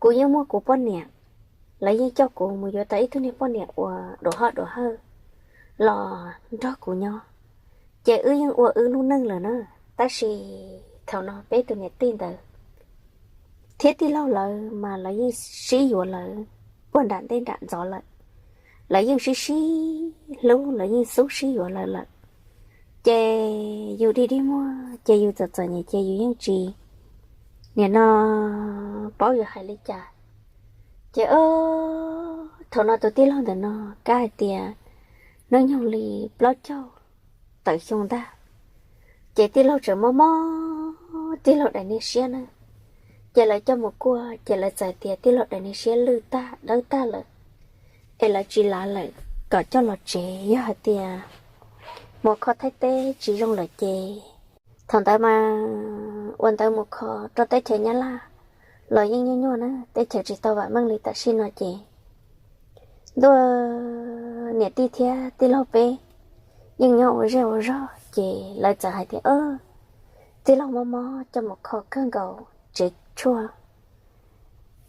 Kuv yeej muaj kuv poj niam, lawv yeej coj kuv mus yuav tau ib tug niag poj niam uas dua hoj dua hawj los nrog kuv nyob, ces wb yeej ua wb lub neej lawm na. Tab sis thaum no peb tus niam tij ntawd thiab tij laug lawv mas lawv yeej sib yuav lawv puag nram ntej nram ntxov lawm. Lawv yeej sib sib hlub, lawv yeej xub sib yuav lawv lawm. Ces yus dig dig muag ces yus txom txom nyem ces yus yeej tsis, nim no paub yuav hais li cas. Ces o, thaum no tus tij laug ntawm no kab hais tias hnub nyoog li plaub caug tawm xyoo ntag, ces tij laug tseem mob mob tij laug daim niag siab na. Ces lawv coj mus kuaj ces lawv txawm tias tij laug daim niag siab lwj tag dawb tag lawm, es lawv tsis lav lawm, kom coj los tsev, yog hais tias mus kho Thaib teb tsis zoo lawm ces. Thaum ntawd mas ua ntawv mus kho rau teb chaws Nyab Laj los yeej nyuaj nyuaj na, teb chaws tsis tau vam meej li tam sim no ces ntuj, niam tij thiab tij laug peb yeej nyob ua zej ua zog ces lawv txawm hais tias, tij laug mob mob coj mus kho kawg nkaus tsev tshuaj,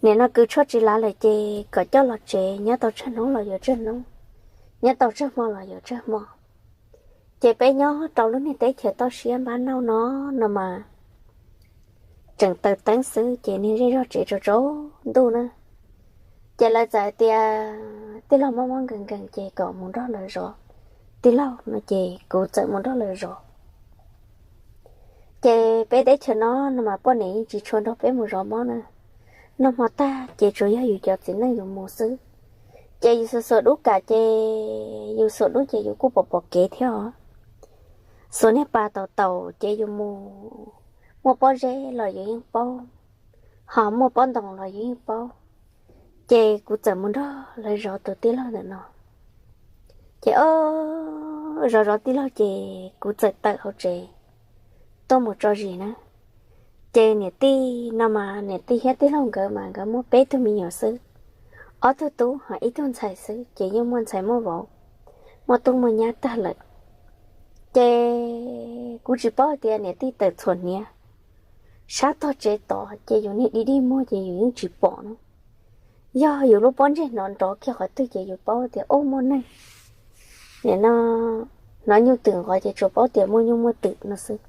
nim no kws tshuaj tsis lav lawm ces kom coj los tsev, nyob tau tsawg hnub los yuav tsawg hnub, nyob tau tsawg hmo los yuav tsawg hmo. Ces peb nyob rau lub niag teb chaws toj siab npab nauj no, no mas tseem taws teeb xwb ces niag zej zog tsev tsaus tsaus ntuj na. Ces lawv txawm tias tij laug mob mob nkees nkees ces kom mus nrog lawv zov. Tij laug no ces kuv txawm mus nrog lawv zov. Ces peb teb chaws no, no mas poj niam yeej tsis tshua nrog peb mus zov mob na. Noj hmo tag ces tsuas yog yus cov txiv neej yus mus xwb. Ces yus xuas xuas dub kam ces yus xuas dub ces yus kuj pom pom kev thiab os. Xuas niag pas taus taus ces yus mus, muaj pob zeb los yus yeej paub, ho muaj pob ntoo los yus yeej paub. Ces kuv txawm mus nrog lawv zov tus tij laug ntawm no. Ces o, zov zov tij laug ces kuv txawm tawm hauv tsev tuaj mus tso zis na. Ces niam tij no mas niam tij thiab tij laug nkawd mas nkawd muaj peb tug me nyuam xwb, ob tug tub ho ib tug ntxhais xwb ces yeej muaj ntxhais muaj vauv, muaj tub muaj nyab tag lawm. Ces kuv tsis paub tias niam tij tawm txhuam hniav sab tog tsev tod ces yus niag dig dig muag ces yus yeej tsis pom na. Yog yus lub pob ntseg hnov nrov kiag qhov twg ces yus paub tias ub muaj neeg. Nim no hnov nyuj twm nqov ces tsuas paub tias muaj nyuj muaj twm no xwb.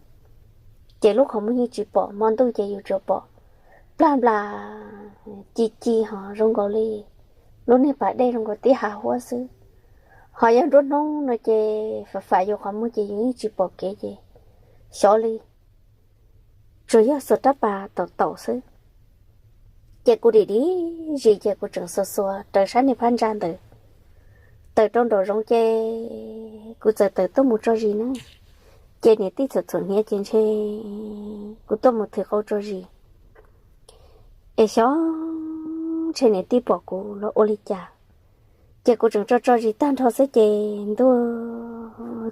Ces lub qhov muag yeej tsis pom, hmo ntuj ces yus tsuas pom plag nplas ci ci ho zoo nkaus li lub niag pas dej zoo nkaus tib hav huab xwb. Ho yog nruab hnub no ces fam fam yus qhov muag ces yus yeej tsis pom kev ces xyov li, tsuas yog xuas rab pas taus taus xwb. Ces kuv dim dim zis ces kuv tseem xuas xuas raws sab niag phab ntsa ntawd tawm rau nraum zoov ces kuv txawm tawm tuaj mus tso zis na. Ces niam tij txhuam txhuam hniav ces ntshe kuv tuaj mus thwm qau tso zis es xyov ntshe niam tij pom kuv los ua li cas. Ces kuv tseem tso tso zis tag nrho xwb ces ntuj,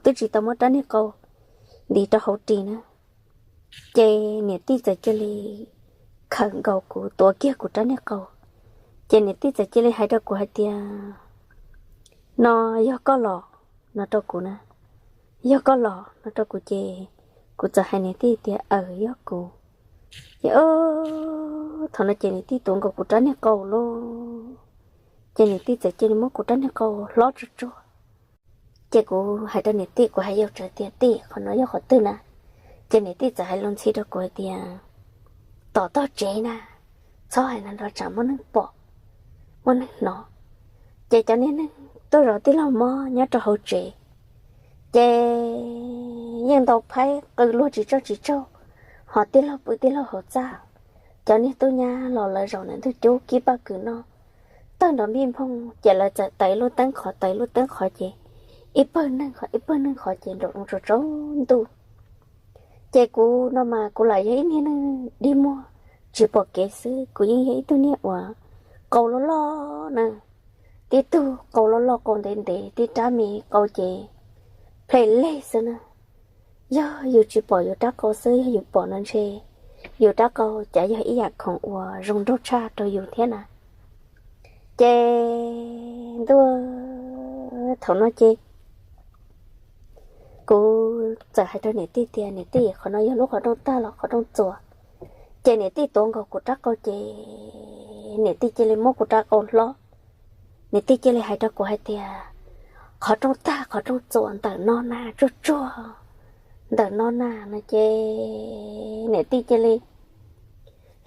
twb tsis tau muab rab niag qau ntiv rau hauv ris na. Ces niam tij txawm cia li khawm nkaus kuv, tuav kiag kuv rab niag qau. Ces niam tij txawm cia li hais rau kuv hais tias, no yog koj los, no rau kuv na. Yog koj los, no rau kuv ces kuv txawm hais niam tij tias aws yog kuv. Ces thaum no ces niam tij tuav nkaus kuv rab niag qau lauj. Ces niam tij txawm cia li muab kuv rab niag qau hlob tsuag tsuag. Ces kuv hais rau niam tij, kuv hais yaus tsawv tias tij, qhov no yog qhov twg na? Ces niam tij txawm hais lus ntxhi rau kuv hais tias tom tog tsev na, txhob hais na nrov tsam muaj neeg pom, muaj neeg hnov. Ces cov niag neeg tuaj zov tij laug mob nyob rau hauv tsev ces yeej ntau phaib qw luag tsis tsaug tsis tsaug, ho tij laug pw tij laug hauv txaj. Cov niag tub nyab los lawv zaum ntawm ntug cub kib paj kws noj, tawg nrov npij nphooj ces lawv txawm taws lub teeb qhov taws lub teeb qhov ces ib pawg neeg qhov ib pawg neeg qhov ces nraum zoov tsaus tsaus ntuj. Ces kuv no mas kuv lam yog ib niag neeg dig muag tsis pom kev xwb, kuv yeej yog ib tug niag uas qau loj loj na, tib tug qau loj loj qau ntev ntev, tib rab me qau ces plhem leg xwb na. Yog yus tsis pom yus rab qau xwb, yog yus pom no ntshe yus rab qau cas yog ib yam khoom uas zoo nraug tshaj rau yus thiab na. Ces ntuj, thaum no ces kuv txawm hais rau niam tij tias niam tij, qhov no yog lub qhov rooj tag los qhov rooj txuas? Ces niam tij tuav nkaus kuv rab qau ces niam tij cia li muab kuv rab qau hlob. Niam tij cia li hais rau kuv hais tias, qhov rooj tag qhov rooj txuas ntawm no na, tsuag tsuag ntawm no na no ces niam tij cia li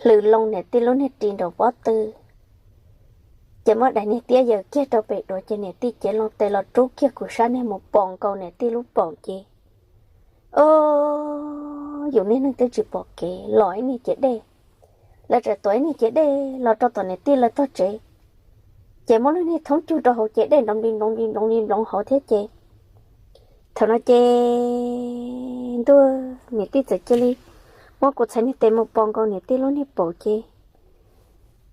hlwv loo niam tij lub niag ris nraum pob tw, ces muab daim niag tiab yaws kiag rau pem duav ces niam tij cev loo tes los rub kiag kuv sab niag mus pos nkaus niam tij lub paum ces, o, yus niag neeg twb tsis pom kev los ib niag cev dej, lawv txawm tuav ib niag cev dej los rau tom niam tij lawv tog tsev, ces muab lub niag thoob cug rau hauv ces dej nrov npli nploov npli nploov npli nploov hauv thiab ces thaum no ces ntuj, niam tij txawm cia li muab kuv txhais niag tes mus pos nkaus niam tij lub niag paum ces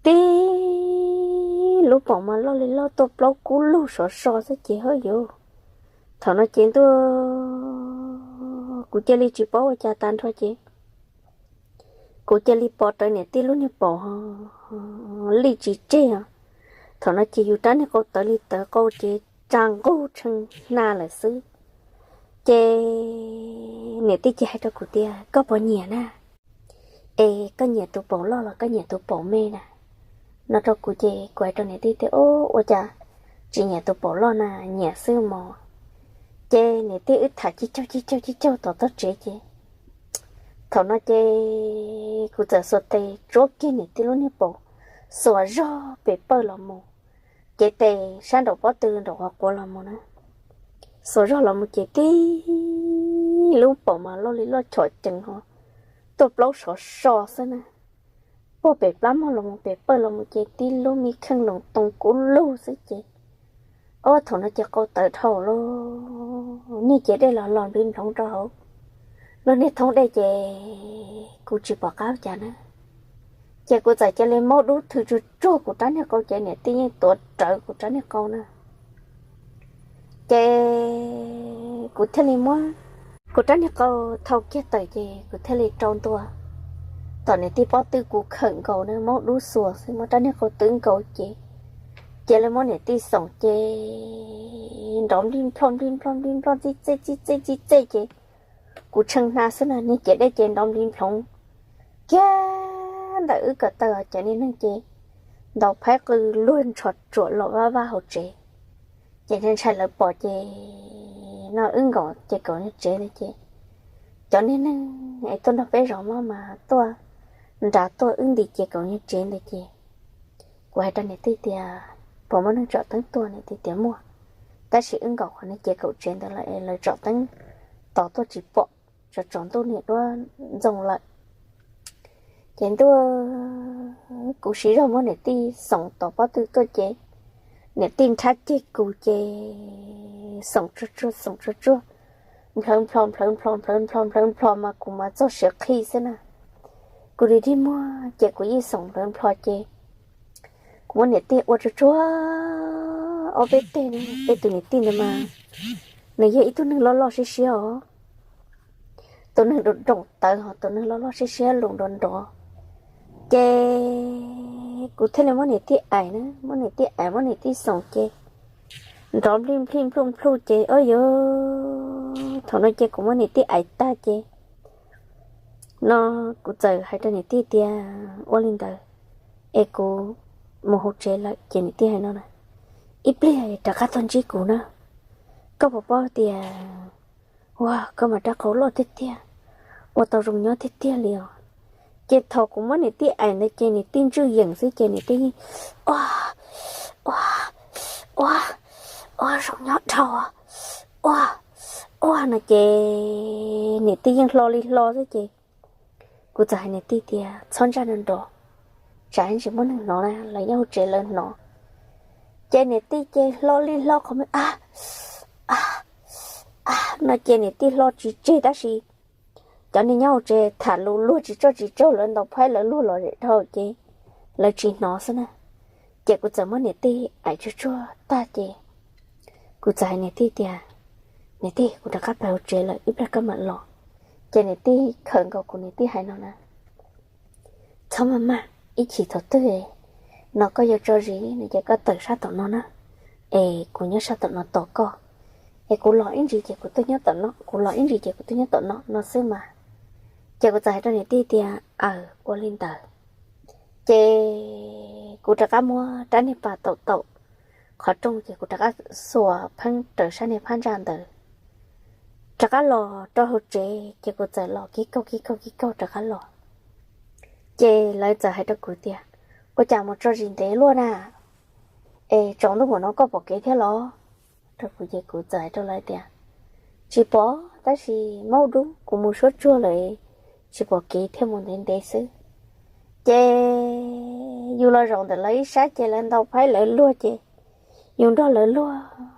tib lub paum mas loj li loj tuaj plaub kub lug sov so xwb ces hawb yuv. Thaum no ces ntuj, kuv cia li tsis paub ua cas tag nrho ces kuv cia li pos rawv niam tij lub niag paum li tsis tseg os. Thaum no ces yus rab niag qau tawv li tawv qau ces tsa nqug tshee hna lawm xwb. Ces niam tij cia hais rau kuv tias koj puas nyiam na, es koj nyiam tus paum loj los koj nyiam tus paum me na, no rau kuv ces kuv hais rau niam tij tias ua cas tsis nyiam tus paum loj na, nyiam xwb mog. Ces niam tij wb tham cig caug cig caug cig caug tom tog tsev ces thaum no ces kuv txawm xuas tes tsuab kiag niam tij lub niag paum, xuas zog pes pawg los mus, ces tes sab nraum pob tw nraum qhov quav los mus na, xuas zog los mus ces tib lub paum mas loj li loj chom cees ho tuaj plaub sov so xwb na. Puag pem plab mog los mus pem pawg los mus ces tib lub me kheej loos too kub lug xwb ces, ob thaum no ces qau tawv dhau lawm, niag cev dej los los nplig nploov rau hauv lub niag thoob dej ces kuv tsis pom qab cas na. Ces kuv txawm cia li maub dub thw tsuag tsuag kuv rab niag qau ces niam tij yeej tuav rawv kuv rab niag qau na. Ces kuv thiaj li muab kuv rab niag qau thau kiag tawm ces kuv thiaj li rau ntua tom niam tij pob tw, kuv khawm nkaus na, maub dub xuas xwb, muab rab niag qau twb nkaus ces cia li muab niam tij xoom ces nrov nplig nplho nplig nplho nplig nplho txij txej txij txej txij txej ces kuv tshee hna xwb na, niag cev dej ces nrov nplig nploov kiag ntawm wb ko taw, cov niag neeg ces ntaus phaib qw luag ntsho tsuam los vaj vaj hauv tsev. Ces ntshai ntshai lawv pom ces no wb nkaum ces kaum niag tsev ntawd ces cov niag neeg es tuaj nrog peb zov mob mas tuaj nrad tuaj wb nti ces kaum niag tsev ntawd ces kuv hais rau niam tij tias puas muaj neeg tsom teeb tuaj, niam tij tias muaj, tab sis wb nkaum qhov niag ces kaum tsev ntawd lawm es lawv tsom teeb tos tuaj tsis pom, tsaus tsaus ntuj niam duab ntxoo lawm. Ces ntuj, kuv siv zog muab niam tij xoom tom pob tw tuaj ces niam tij nrhab ceg kuv ces xoom tsuag tsuag xoom tsuag tsuag, nplhawv nplho nplhawv nplho nplhawv nplho nplhawv nplho mas kuv mas txog siav qhi xwb na. Kuv li dig muag ces kuv yeej xoom nplhawv nplho ces kuv muab niam tij ua tsuag tsuag ob peb teg na, peb tus niam tij ntawd mas nws yog ib tug neeg loj loj siab siab os, tus neeg nroos tawv ho tus neeg loj loj siab siab lus nrov nrov. Ces kuv thiaj li muab niam tij aim na, muab niam tij aim muab niam tij xoom ces nrov nplij nplij nplhuj nplhuj ces o yog thaum no ces kuv muab niam tij aim tag ces no kuv txawm hais rau niam tij tias ua li ntawd es kuv mus hauv tsev lawm ces niam tij hais no na, ib pliag rov qab tuaj ntsib kuv na, koj puas paub tias ua koj mas rab qau loj tiag tiag, ua tau zoo nyob tiag tiag li os. Ces thaum kuv muab niam tij aim ntawd ces niam tij ntswj yeem xwb ces niam tij yeej ua ua ua zoo nyob dhau ua ua no ces niam tij yeej hlo li hlo xwb ces kuv txawm hais niam tij tias txhob ntsaj nrov nrov, tsam ntsis muaj neeg hnov na, lawv nyob hauv tsev lawv hnov. Ces niam tij ces hlo li hlo qhov muag a a a no ces niam tij hlo tsis tseg tab sis cov neeg nyob hauv tsev tham lus luag tsis tsaug tsis tsaug, lawv ntaus phaib lawv luag los zem dhau ces lawv tsis hnov xwb na. Ces kuv txawm muab niam tij aim tsuag tsuag tag ces kuv txawm hais niam tij tias niam tij, kuv rov qab pais hauv tsev lawm, ib pliag koj mam los. Ces niam tij khawm nkaus kuv, niam tij hais no na, txhob maj maj, ib chim thaum twg no koj yuav tso zis no ces koj tawm sab tom no na, es kuv nyob sab tom no tos koj, es kuv los ib ntsis ces kuv tuaj nyob tom no, kuv los ib ntsis ces kuv tuaj nyob tom no no xwb mas. Ces kuv txawm hais rau niam tij tias aws, ua li ntawd. Ces kuv rov qab muab rab niag pas taum taum qhov rooj ces kuv rov qab xuas pheeb raws sab niag phab ntsa ntawd rov qab los rau hauv tsev ces kuv txawm los kib kaug kib kaug kib kaug rov qab los. Ces lawv txawm hais rau kuv tias, ua cas mus tso zis ntev luaj na, es tsaus ntuj npaum no koj pom kev thiab los? Rau kuv ces kuv txawm hais rau lawv tias, tsis pom, tab sis maub dub kuv mus suab tsuag lawm, tsis pom kev thiaj mus ntev ntev xwb. Ces yus los zaum ntawm lawv ib sab ces lawv ntaus phaib lawv luag ces yus nrog lawv luag,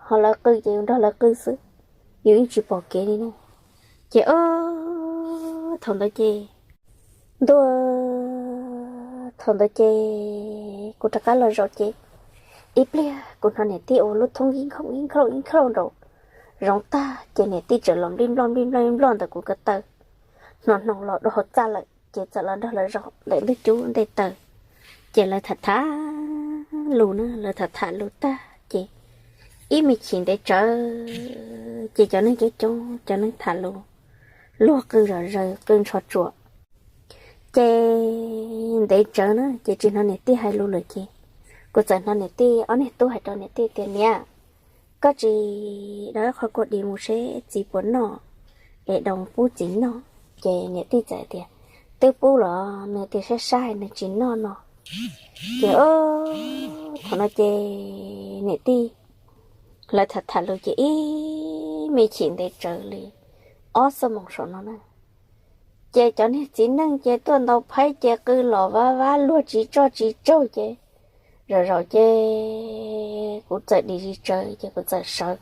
ho lawv qw ces yus nrog lawv qw xwb, yus yeej tsis pom kev li ne. Ces o, thaum ntawd ces ntua, thaum ntawd ces kuv rov qab los zaum ces ib pliag kuv hnov niam tij ua lub thoob ib nkhaus ib nkhaus ib nkhaus nraum zoov tag ces niam tij txawm los nplij nploj nplij nploj nplij nploj ntawm kuv ko taw, hnoos hnoos los dua hauv txaj lawm ces txawm los nrog lawv zaum ntawm ntug cub ntej taws. Ces lawv tham tham lus na, lawv tham tham lus tag ces ib me chim ntev tsawv ces cov neeg coob coob cov neeg tham lus, luag qw zom zaws qw ntsho tsuam. Ces ntev tsawv na ces tsis hnov niam tij hais lus lawm ces kuv txawm hnov niam tij ob niag tub hais rau niam tij tias, niam, koj tsis dau ib qho kua dis mus seb txiv puas noj es dau pub txiv noj. Ces niam tij txawm tias, twb pub los nws tias saib saib nws tsis noj no. Ces o, thaum no ces niam tij lawv tham tham lus ces ib me chim ntev tsawv li ob xuab moos saum no na. Ces cov niag txiv neej ces tuaj ntaus phaib ces qw los vab vab luag tsis tsoj tsis tsaug ces zaum zaum ces kuv txawm dim zis tsawv ces kuv txawm sawv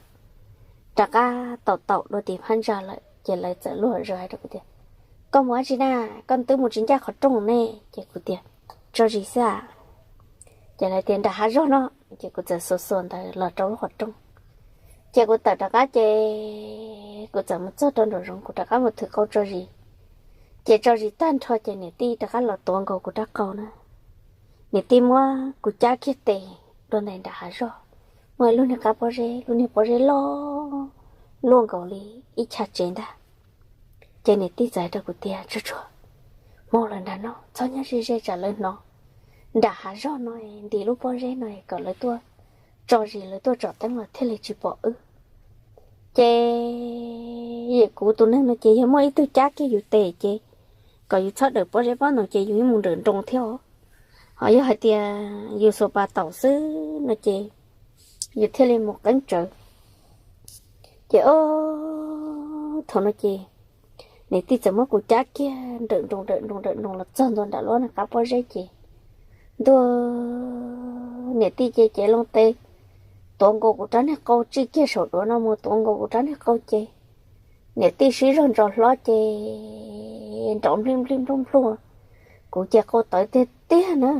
rov qab taum taum dua tim phab ntsa lawm ces lawv txawm luag zog hais rau kuv tias, koj mus dab tsi na, koj twb mus tsis ncaj qhov rooj ne. Ces kuv tias, tso zis xwb. Ces lawv tias nram hav zog no, ces kuv txawm xuas xuas ntawd los rau lub qhov rooj. Ces kuv tawm rov qab ces kuv txawm mus txog rau nraum zoov kuv rov qab mus thwm qau tso zis. Ces tso zis tag nrho ces niam tij rov qab los tuav nkaus kuv rab qau na. Niam tij muab kuv cab kiag tes dua ntais nram hav zog, muaj ib lub niag qab pob zeb, lub niag pob zeb loj luaj nkaus li ib chav tsev ntag. Ces niam tij txawm hais rau kuv tias, tsuag tsuag, mus lawm nram no txhob nyob ze ze tsam lawv hnov. Nram hav zog no ntim lub pob zeb no kom lawv tuaj tso zis lawv tuaj tsom teeb los thiaj li tsis pom wb. Ces yam kuv tus neeg no ces yog muaj ib tug cab kiag yus tes ces kom yus txhob dawm pob zeb pob no ces yus yeej mus nrawm nroos thiab os. Ho yog hais tias yus xuas pas taum xwb no ces yus thiaj li mus qeeb tsawv. Ces o, thaum no ces niam tij txawm muab kuv cab kiag nrawm nroos nrawm nroos nrawm nroos los txog ntua nram lub niag qab pob zeb ces ntua, niam tij ces cev loo tes tuav nkaus kuv rab niag qau, tsij kiag saum duav no mus tuav nkaus kuv rab niag qau ces niam tij sib zog ntsos hlob ces nrov nplij nplij nploj nploj, kuv ces qau tawv tiag tiag na.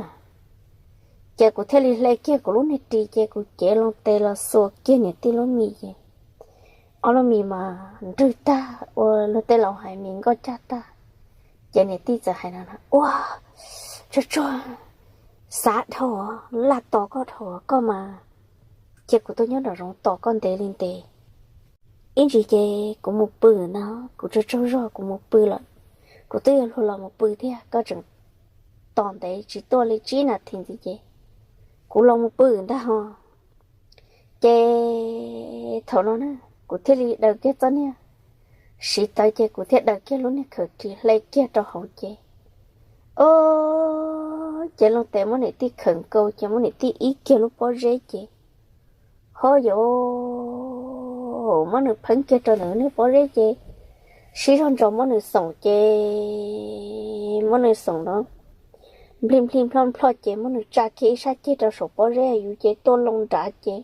Ces kuv thiaj li hle kiag kuv lub niag ris ces kuv cev loo tes los xuas kiag niam tij lub mis ces ob lub mis mas nrwg tag ua luag tej laus hais mis nkoj caj tag. Ces niam tij txawm hais no, ua, tsuag tsuag, xav dhau, laj tos koj dhau koj mas, ces kuv tuaj nyob nram zoov tos koj ntev li ntev. Ib ntsis ces kuv mus pw ntag, kuv tsaug tsaug zog kuv mus pw lawm. Kuv twb yuav luag los mus pw thiab, koj tseem tos ntev tsis tuaj li tsib nas this ntxiv ces kuv los mus pw ntag ho. Ces thaum no na, kuv thiaj li daws kiag txoj niag siv tawv ces kuv thiaj daws kiag lub niag khawm ris hle kiag rau hauv ces, o, ces loo tes muab niam tij khawm nkaus ces muab niam tij ib kiag lub pob zeb ces, ho yuav muab nws pheeb kiag rau ntawm niag pob zeb ces sib zog ntsos muab nws xoom ces, muab nws xoom no nplij nplij nploj nploj ces muab nws tsa kiag ib sab ceg rau saum pob zeb, yus ces tuaj loo nrad ces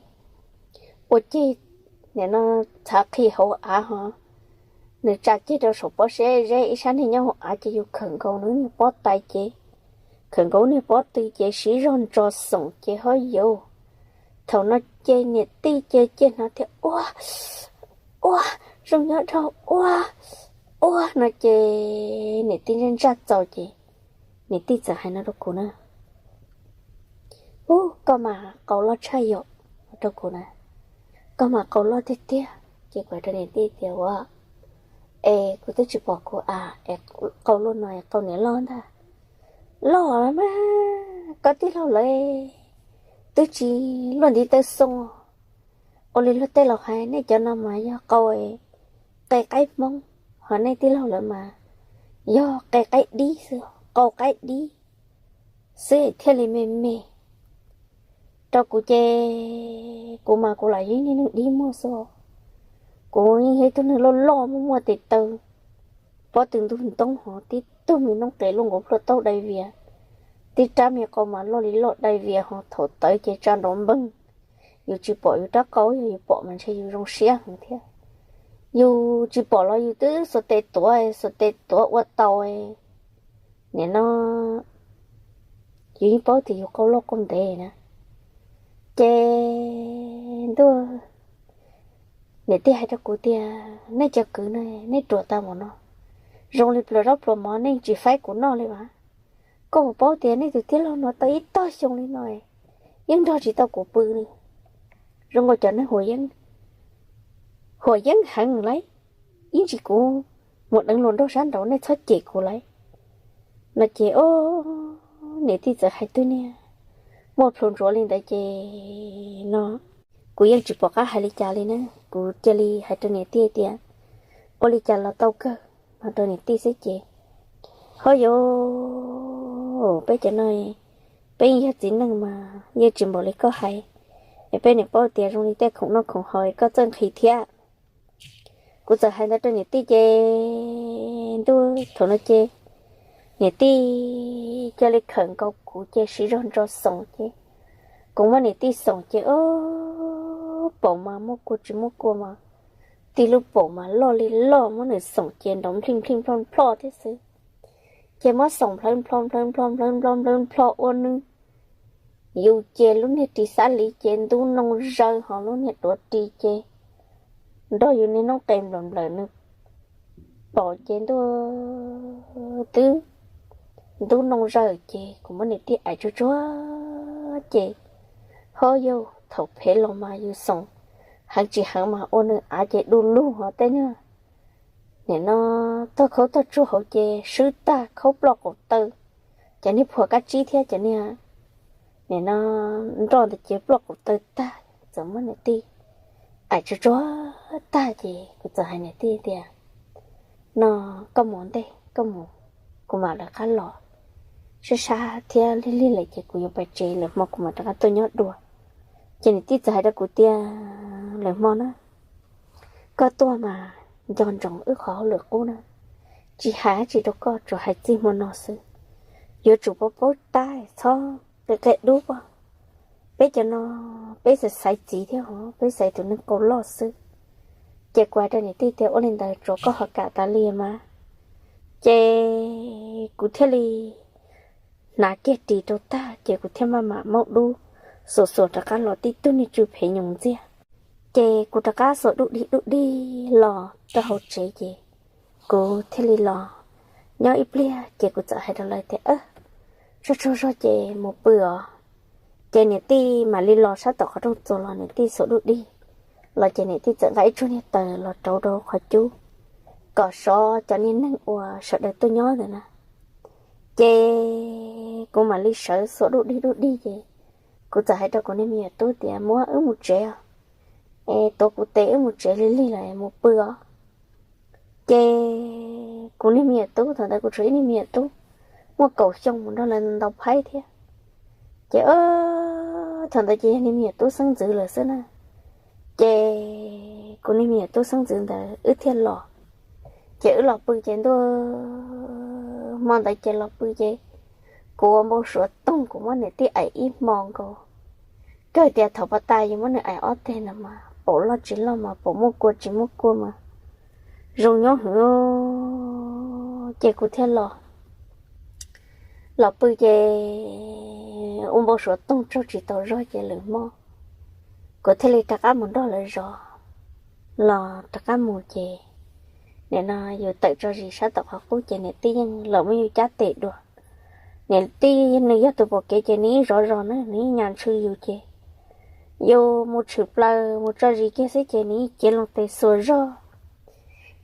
ua ceg, nim no txhav qhi hauv av ho. Nws tsa ceg rau saum pob zeb, ib sab niag nyob hauv av ces yus khawm nkaus nws niag pob tais ces, khawm nkaus niag pob tw ces sib zog ntsos xoom ces ho yuav. Thaum no ces niam tij ces cia hnov tias ua, ua, zoo nyob dhau ua, ua no ces niam tij ntsaj ntsaj txaus ces niam tij txawm hais no rau kuv na, ub, koj mas qau loj tshaj yom, rau kuv na, koj mas qau loj tiag tiag. Ces kuv hais rau niam tij tias ua, es kuv twb tsis pom kuv av es qau luaj no es qau niam loj ntag. Loj mas koj tij laug lawv twb tsis luaj ntiv taw xoo. Ua li luag tej laus hais, nej cov no mas yog qau qe qaib Hmoob, ho nej tij laug lawv mas yog qe qaib dib xwb, qau qaib dib xwb thiaj li me me. Rau kuv ces kuv mas kuv lam yog ib niag neeg dib muag xwb. Kuv yeej yog ib tug neeg loj loj muaj muaj tes taw, pob tw ntug ntoob hov, tib tug me noob qes luaj nkaus plhuaj taub dai vias, tib rab me qau mas loj li loj dai vias hov, thaum tawv ces tsa nrov npeeg. Yus tsis pom yus rab qau, yog yus pom mas ntshe yus zoo siab heev thiab. Yus tsis pom los yus twb xuas tes tuav, xuas tes tuav ua tau. Nim no yus yeej paub tias yus qau loj qau ntev na. Ces ntuj, niam tij hais rau kuv tias, nej cov kwv no nej ruam tag npaum no, zoo li pluas zaub pluas mov nej tsis faib kuv noj li as. Koj puas paub tias nej tus tij laug no tau ib tog xyoo li no yeej nrog tsis tau kuv pw li. Zoo nkaus cov neeg huam yeeb, huam yeeb heev lauj, ib ntsis kuv mus deev luag nrog sab nraud nej txhob cem kuv lauj. No ces o, niam tij txawm hais twb niag muaj plhus ntsuav li ntawd ces no kuv yeej tsis pom qab hais li cas li na. Kuv cia li hais rau niam tij tias, ua li cas los tau kawg, no rau niam tij xwb ces, ho yus, peb cov no, peb yeej yog txiv neej mas yeej tsis npaum li koj hais, es peb niam paub tias zoo li tej khoom noj khoom haus koj txawj nqhis thiab. Kuv txawm hais ntawd rau niam tij ces ntuj thaum no ces niam tij cia li khawm nkaus kuv ces siv zog ntso xoom ces kuv muab niam tij xoom ces o, paum mas muaj kua tsis muaj kua mas, tij lub paum mas loj li loj, muab nws xoom ces nrov nplij nplij nploj nploj thiab xwb. Ces muab xoom nplhawv nplho nplhawv nplho nplhawv nplho nplhawv nplho ua nws, yus ces lub niag ris xab liv ces ntub noo zaws, ho lub niag duav ris ces nrog yus niag noob qes nplawm nplawm nws pom ces ntuj twb ntub noo zaws ces kuv muab niam tij aim tsuag tsuag ces, ho yus thaum phem los mas yus xoom heev tsis heev mas ua nws av ces du lug ho tej niag nim no tog khaub tog tsuag hauv ces swb tag, khaub ploj qaum taw, cov niag phuam kab tsib thiab cov niag nim no nroj ntawd ces ploj qaum taw tag. Txawm muab niam tij aim tsuag tsuag tag ces kuv txawm hais niam tij tias, no koj mus ntej, koj mus, kuv mam rov qab los, sab sab thiab lig lig lawm ces kuv yuav pais tsev, lwm hmo kuv mam rov qab tuaj nyob dua. Ces niam tij txawm hais rau kuv tias, lwm hmo na, koj tuaj mas nco ntsoov wb qhov hauj lwm qub na, tsis hais dab tsi rau koj, tsuas hais txij hmo no xwb, yuav tsum paub paub tab, txhob qia qia dub pob. Peb cov no peb xaiv xaiv txiv thiab hos peb xaiv tus neeg qau loj xwb. Ces kuv hais rau niam tij tias, ua li ntawd tsuav koj ho kam tas li mas. Ces kuv thiaj li hnav kiag ris rau tag ces kuv thiaj maj mam maub dub xuas xuas rov qab los tib tug niag tsw phem nyoos ntxiag. Ces kuv rov qab xuas dub dig dub dig los rau hauv tsev ces kuv thiaj li los nyob ib pliag ces kuv txawm hais rau lawv tias, tsaug tsaug zog ces mus pw os. Ces niam tij mam li los sab tom qhov rooj txuas los niam tij xuas dub dig los ces niam tij txawm nqa ib tsuag niag taws los rauv rau qhov cub kom sov cov niag neeg uas sawv daws tuaj nyob ntawd na. Ces kuv mam li sawv xuas dub dig dub dig ces kuv txawm hais rau kuv niag me nyuam tub tias, muab wb mus tsev os, es tuav kuv tes wb mus tsev lig lig lawm mus pw os. Ces kuv niag me nyuam tub, thaum ntawd kuv tshuav ib niag me nyuam tub muaj kaum xyoo mus nrog lawv ntaus phaib thiab. Ces thaum ntawd ces yog niag me nyuam tub xeeb ntxwv lawm xwb na. Ces kuv niag me nyuam tub xeeb ntxwv ntawd wb thiaj los. Ces wb los pw ces ntuj, hmo ntawd ces los pw ces kuv ua npau suav toog kuv muab niam tij aim ib hmo nkaus. Kawg tias thaum pas tas yus muab nws aim ob teg no mas paum loj tsis loj mas paum muaj kua tsis muaj kua mas zoo nyob hwv. Ces kuv thiaj los, los pw ces ua npau suav toog tsaug tsis tau zog ces lwm hmo kuv thiaj li rov qab mus nrog lawv zov. Los rov qab mus ces nim no yus tawm tso zis sab tom qhov qub ces niam tij yeej los muab yus cab tes dua. Niam tij nws yog tus pom kev ces nws ib zov zos na nws ib nyas ntshw yus ces yus mus tshwm plaws mus tso zis kiag xwb ces nws ib cev loo tes xuas zog.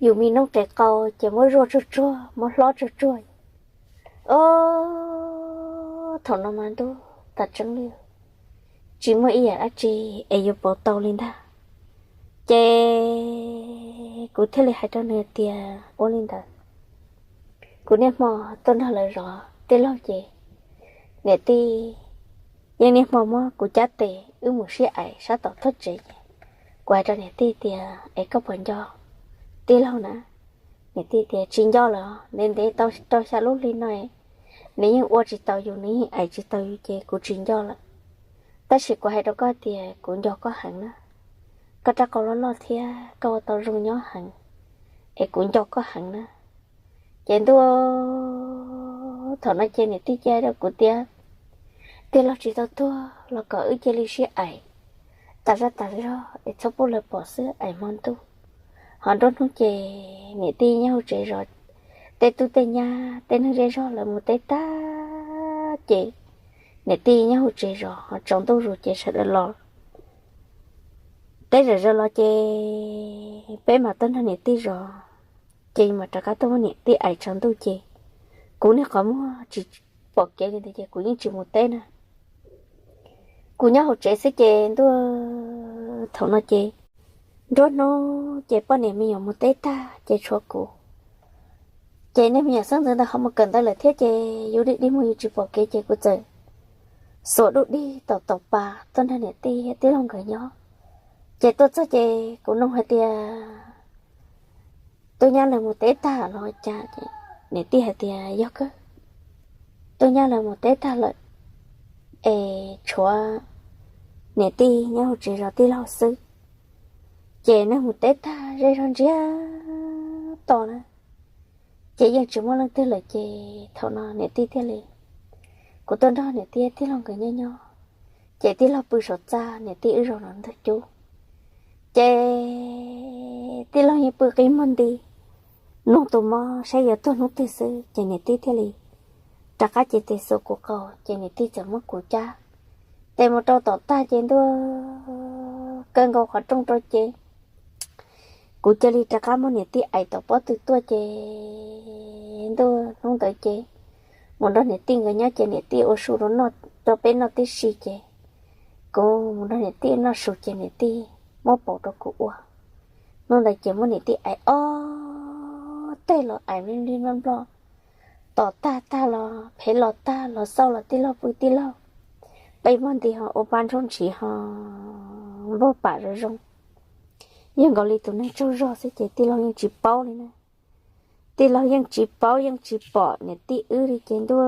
Yus me noob qes qau ces muab zuaj tsuag tsuag muab hlob tsuag tsuag. Os, Thaum no mas ntuj tas tseeb li, tsis muaj ib yam dab tsi es yuav pauv tau li ntag. Ces kuv thiaj li hais rau nws tias ua li ntawd, kuv niaj hmo tuaj nrog lawv zov tij laug ces niam tij yeej niaj hmo muab kuv cab tes wb mus sib aim sab tom tog tsev ces kuv hais rau niam tij tias es koj puas nco tij laug na? Niam tij tias tsis nco lawm, ntev ntev tau rau xya lub hli no nws yeej ua tsis tau yus, nws yeej aim tsis tau yus ces kuv tsis nco lawm. Tab sis kuv hais rau koj tias kuv nco koj heev na, koj rab qau loj loj thiab koj ua tau zoo nyob heev, es kuv nco koj heev na. Ces ntuj, thaum no ces niam tij cia rau kuv tias tij laug tsis tau tuag los kom wb cia li sib aim tas zaj tas zog es txhob pub lawv pom xwb aim hmo ntuj. Ho nruab hnub ces niam tij nyob hauv tsev zov tej tub tej nyab tej neeg zej zog lawv mus teb tag ces niam tij nyob hauv tsev zov, ho tsaus ntuj zus ces sawv daws los teb zom zaws los ces peb mam tuaj nrog niam tij zov, ces mam rov qab tuaj muab niam tij aim tsaus ntuj ces kuv niag qhov muag tsis pom kev li ntawd ces kuv yeej tsis mus teb na. Kuv nyob hauv tsev xwb ces ntuj, thaum no ces nruab hnub ces poj niam me nyuam mus teb tag ces tshuav kuv. Ces niag me nyuam xeeb ntxwv ntawd ho mus kawm ntawv lawm thiab ces yus dig dig muag yus tsis pom kev ces kuv txawm xuas dub dig tom tom pas tuaj nrog niam tij tij laug nkawd nyob. Ces tuaj txog ces kuv nug hais tias tub nyab lawv mus teb tag los cas? Niam tij hais tias yog kawg, tub nyab lawv mus teb tag lawm es tshuav niam tij nyob hauv tsev zov tij laug xwb. Ces neeg mus teb tag zej zog ntsiag to na, ces yeej tsis muaj leej twg lawm ces thaum no niam tij thiaj li, kuv tuaj nrog niam tij tij laug nkawd nyob nyob, ces tij laug pw saum txaj, niam tij wb zaum no ntug cub. Ces tij laug yeej pw qi muag nti, mloog tus mob saib yuav tuag hnub twg xwb ces niam tij thiaj li rov qab cev tes xuas kuv qau ces niam tij txawm muab kuv cab tes mus rau tom tag ces ntuj, kaw nkaus qhov rooj rau ces kuv cia li rov qab muab niam tij aim tom pob tw tuaj ces ntuj, hnub ntawd ces mus nrog niam tij nkawd nyob ces niam tij ua su rau peb noj tib si ces kuv mus nrog niam tij noj su ces niam tij muab paum rau kuv ua. Hnub ntawd ces muab niam tij aim ob teg los aim nplij nplij nploj nploj, tom tag tag los phem los tag los xauj los tij laug pw tij laug, qi muag nti ho ua pab ntsuab ntshiv ho npog pam zoo zoo. Yog nkaus li tus neeg tsaug zog xwb ces tij laug yeej tsis paub li na. Tij laug yeej tsis paub yeej tsis pom niam tij wb li ces ntuj,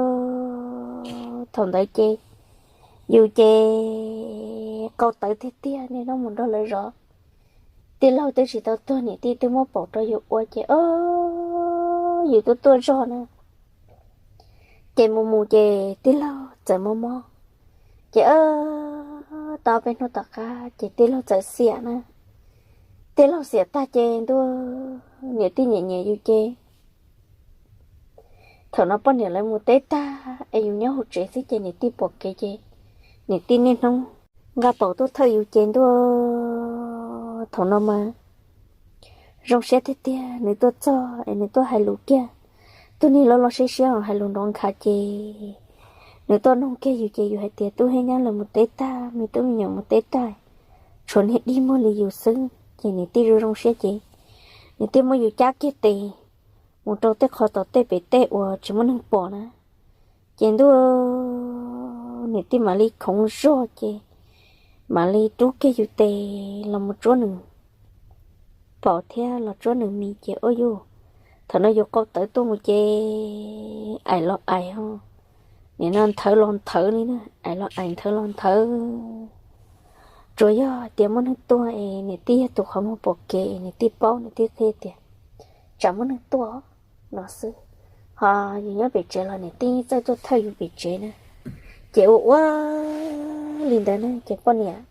thaum ntawd ces yus ces qau tawv tiag tiag, niaj hnub mus nrog lawv zov. Tij laug twb tsis tau tuag niam tij twb muab paum rau yus ua ces o, yus twb tuaj zog na. Ces mus mus ces tij laug txawm mob mob, ces tau peb hnub tom qab ces tij laug txawm xiam na. Tij laug xiam tag ces ntuj, niam tij nyiam nyiam yus ces thaum no poj niam lawv mus teb tag es yus nyob hauv tsev xwb ces niam tij pom kev ces niam tij niaj hnub nqa paum tuaj thawj yus ces ntuj, thaum no mas zoo siab tiag tiag, nws tuaj txog es nws tuaj hais lus kiag, tus niag loj loj siab siab hais lus nrov nkhav ces nws tuaj nug kiag yus ces yus hais tias tub thiab nyab lawv mus teb tag, me tub me nyuam mus teb tag, tshuav niag dig muag li yus xwb ces niam tij zoo zoo siab ces niam tij muab yus cab kiag tes mus rau tej qhov tom tej pem tej uas tsis muaj neeg pom na. Ces ntuj, niam tij mam li khoov zog ces mam li rub kiag yus tes los mus tsuab nws paum thiab los tsuab nws mis ces ua yus, thaum no yus qau tawv tuaj mus ces aim los aim ho, nim no nthawv los nthawv li na, aim los aim nthawv los nthawv. Tsuas yog tias muaj neeg tuaj es niam tij yog tus qhov muag pom kev, niam tij paub niam tij qhia tias tsam muaj neeg tuaj no xwb, ho yus nyob pem tsev los niam tij txawj tuaj thawj yus pem tsev na. Ces ua ua li ntawd na ces poj niam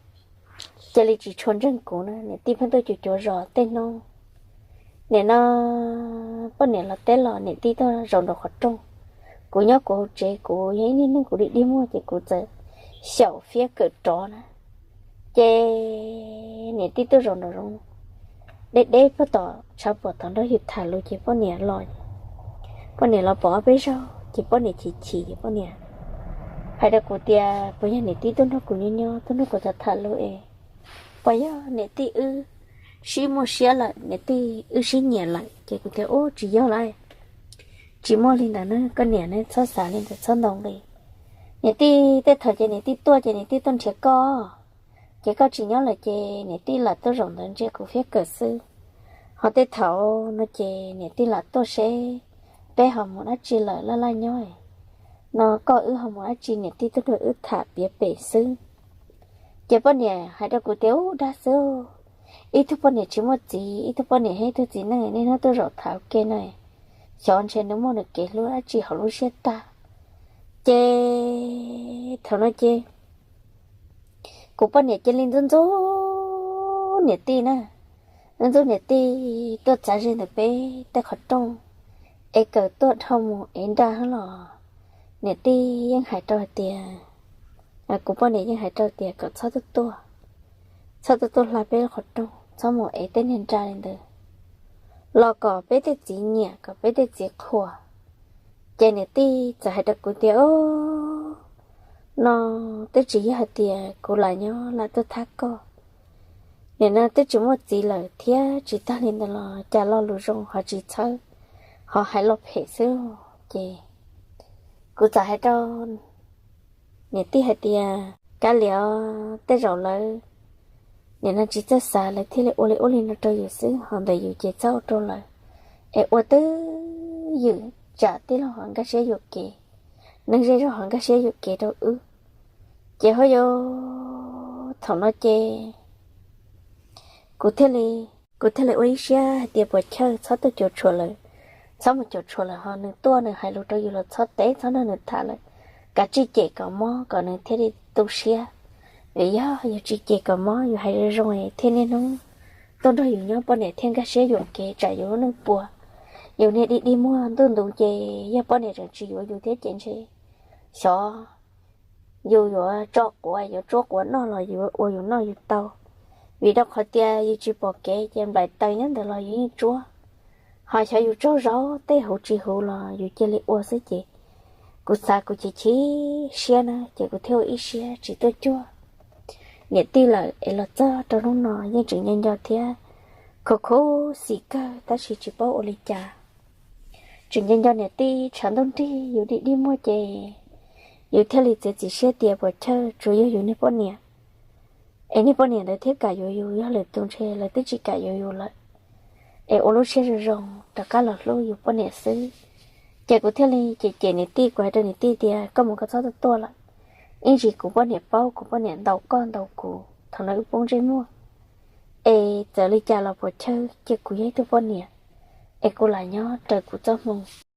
cia li tsis tshua ntseeg kuv na, niam tij pheej tuaj cuav cuav zos tej hnub. Nim no poj niam los teb los niam tij tuaj zaum nraum qhov rooj, kuv nyob kuv hauv tsev, kuv yog ib niag neeg kuv dig dig muag ces kuv txawm xyaum fiab kawm rov na. Ces niam tij tuaj zaum nraum zoov deb deb puag tom tshav puam tom nrog yus tham lus ces poj niam los, poj niam los pom ob peb zaug ces poj niam chim chim ces poj niam hais rau kuv tias puas yog niam tij tuaj nrog kuv nyob nyob, tuaj nrog kuv tham tham lus es puas yog niam tij wb sib muaj siab lawm, niam tij wb sib nyiam lawm. Ces kuv tias ub, tsis yog lawm, tsis muaj li ntawd na, koj niam ne txhob xav li ntawd, txhob ntaus nqi. Niam tij tej thaum ces niam tij tuaj ces niam tij tuaj nrhiav koj, ces koj tsis nyob lawm ces niam tij lam tuaj zaum ntawd ntsia kuv thiab kawm xwb. Ho tej thaum no ces niam tij lam tuaj seb peb ho mus dab tsi lawm laj laj nyob no, koj wb ho mus dab tsi, niam tij tuaj nrog wb tham piav pem xwb. Ces poj niam hais rau kuv tias ub, dag xwb, ib tug poj niam tsis muaj txiv, ib tug poj niam thiab ib tug txiv neej, niaj hnub tuaj zaum tham ua ke no, xyov ntshe nws muaj nws kev hlub dab tsi hauv lub siab tag. Ces thaum no ces kuv poj niam cia li ntxub ntxub niam tij na, ntxub niam tij tuaj txav ze ntawm peb tej qhov rooj, es kawm tuaj dhau mus ev nra los niam tij yeej hais rau hais tias, kuv poj niam yeej hais rau tias kom txhob tuaj tuaj, txhob tuaj tuaj hla peb lub qhov rooj, txhob mus ev tej niag nra li ntawd, los kom peb tej txiv nyiam, kom peb tej txiv qhuas. Ces niam tij txawm hais rau kuv tias ub, no twb tsis yog hais tias kuv lam nyob lam tuaj thab koj, nim no twb tsis muaj txiv lawm thiab tsis tag li ntawd los cas lo lus zoo ho tsis txhawb, ho hais lo phem xwb. Ces kuv txawm hais rau niam tij hais tias kav liam, tej zaum lawv nim no tsis txawj xav, lawv thiaj li ua li ub li no rau yus xwb, ho ntawm yus ces txhob ua rau lawv, es ua twb ywm tsam tij laug ho nkag siab yuam kev, neeg zej zog ho nkag siab yuam kev rau wb. Ces ho yog thaum no ces kuv thiaj li, kuv thiaj li ua ib siab hais tias puas chawj, txhob tuaj cuam tshuam lawm, txhob mus cuam tshuam lawm, ho nws tuaj nws hais lus rau yus los txhob teb, txhob nrog nws tham lawm, kav tsij cem kom mob kom nws thiaj li tu siab. Vim yog yus tsis cem kom mob, yus hais zoo zoo thiaj niaj hnub tuaj nrog yus nyob, poj niam thiaj nkag siab yuam kev tsam yus lub neej puas, yus niaj dig dig muag ntuj ntu ces yog poj niam tseem tsis yuav yus thiab ces ntshe xyov yus yuav tso quav, yuav tsuab quav noj los yuav ua yus noj yus tau. Vim rau qhov tias yus tsis pom kev ces nplaim taws nyob ntawd los yus yeej tsuab, ho xyov yus tsaug zog tej huv tsis huv los yus cia li ua xwb. Ces kuv xav kuv chim chim siab na, ces kuv thiaj ua ib siab tsis tuaj cuag niam tij lawm, es los txog rau hnub no yeej tseem nco nco thiab khuv khuv xim kawg tab sis tsis paub ua li cas. Tseem nco nco niam tij, tshav ntuj nrig yus dig dig muag ces yus thiaj li txiav txim siab tias puas chawj tsuas yog yus niag poj niam, es niag poj niam ntawd thiaj kam yuav yus, yog lwm tus ntshe lawv twb tsis kam yuav yus lawm. Es ua lub siab zoo zoo rov qab los hlub yus poj niam xwb. Ces kuv thiaj li cem cem niam tij, kuv hais rau niam tij tias koj mus koj txhob tuaj tuaj lawm, ib ntsis kuv poj niam paub, kuv poj niam ntaus koj ntaus kuv, thaum no wb poob ntsej muag. Es txawm li cas los puas chawj ces kuv yog ib tug poj niam, es kuv lam nyob raws kuv txoj hmoo.